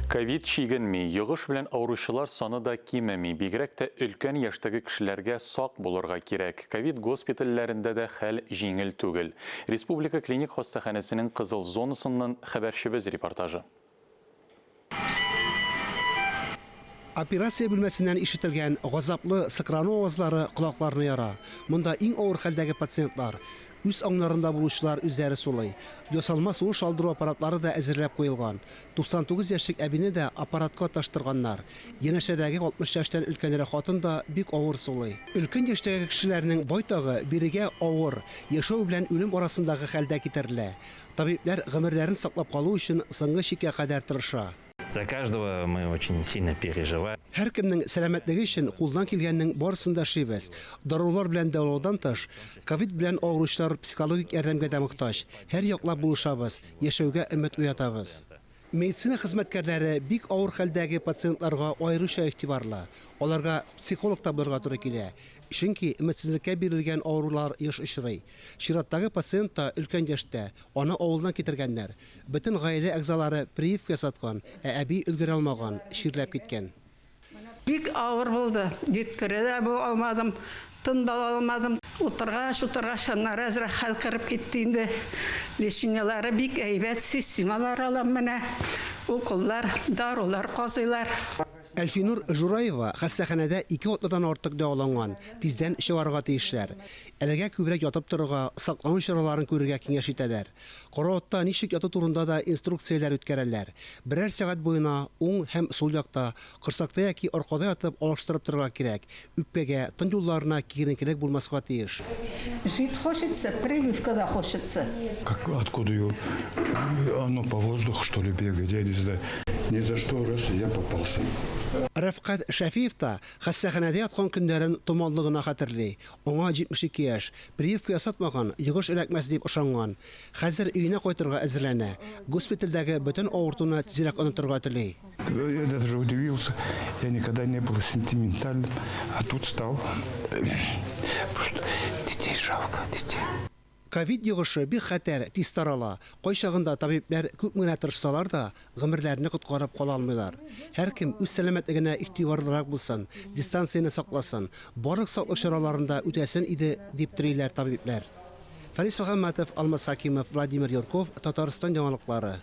Ковид чигенми, йогыш белән авыручылар саны да кимеми. Бигрәк тә өлкән яшьтәге кешеләргә сак булырга кирәк. Ковид госпитальләрендә дә хәл җиңел түгел. Республика клиник хастаханәсенең кызыл зонасыннан хәбәрчебез репортажы. Операция бүлмәсеннән ишетелгән газаплы сыкрану авазлары колакларны яра. Монда иң авыр хәлдәге пациентлар. Үз аңнарында булучылар үзләре сулый. Ясалма сулыш алдыру аппаратлары да әзерләп куелган. 99 яшьлек әбине дә аппаратка тоташтырганнар. Янәшәдәге 60 яшьтән өлкәнрәк хатын да бик авыр сулый. Өлкән яшьтәге кешеләрнең байтагы бирегә авыр, яшәү белән үлем арасындагы хәлдә китерелә. Табибләр гомерләрен саклап калу өчен соңгы чиккә кадәр тырыша. За каждого мы очень сильно переживаем. Һәркемнең сәламәтлеге өчен кулдан килгәннең барысын да эшлибез. Дарулар белән дәвалаудан тыш, ковид белән авыручылар психологик ярдәмгә дә мохтаҗ. Һәр яклап булышабыз, яшәүгә өмет уятабыз. Медицина хезмәткәрләре бик авыр хәлдәге пациентларга аеруча игътибарлы. Аларга психолог та булырга туры килә. Чөнки өметсезлеккә бирелгән авырулар еш очрый. Чираттагы пациент та өлкән яшьтә, аны авылдан китергәннәр. Бөтен гаилә әгъзалары прививка ясаткан, ә әби өлгерә алмаган, чирләп киткән. Бик авыр булды. Йөткерә дә бу алмадым, тын да ала алмадым. Утыргач, утыргач, аннары әзрәк хәл кереп китте инде. Лечениеләре бик әйбәт, системалар алам менә. Уколлар, дарулар казыйлар. Әлфинур Жураева хастаханәдә ике атнадан артык дәваланган, тиздән чыгарырга тиешләр. Әлегә күбрәк ятып торырга, саклану чараларын күрергә киңәш итәләр. Караватта ничек яту турында да инструкцияләр үткәрәләр. Берәр сәгать буена уң һәм сул якта, корсакта яки аркада ятып алыштырып торырга кирәк. Үпкәгә, тын юлларына киеренкелек булмаска тиеш. Жить хочется, прививка да хочется. Как, откуда ее, оно по воздуху, что ли, бегает, я не знаю. Ни за что, раз, и я попался. Рәфкать Шәфиев та хастаханәдә яткан көннәрен томанлы гына хәтерли. Аңа 72 яшь. Прививка ясатмаган, йогыш эләкмәс дип ышанган. Хәзер өенә кайтырга әзерләнә. Госпитальдәге бөтен авыртуны тизрәк онытырга тели. Я даже удивился, я никогда не был сентиментальным, а тут стал просто детей жалко, детей. Ковид йогышы бик хәтәр, тиз тарала. Кайчагында табибләр күпме генә тырышсалар да, гомерләрне коткарып кала алмыйлар. Һәркем үз сәламәтлегенә игътибарлырак булсын, дистанцияне сакласын, барлык саклык чараларын да үтәсен иде, дип телиләр табибләр. Фәнис Мөхәммәтов, Алмаз Хәкимов, Владимир Юрков, Татарстан яңалыклары.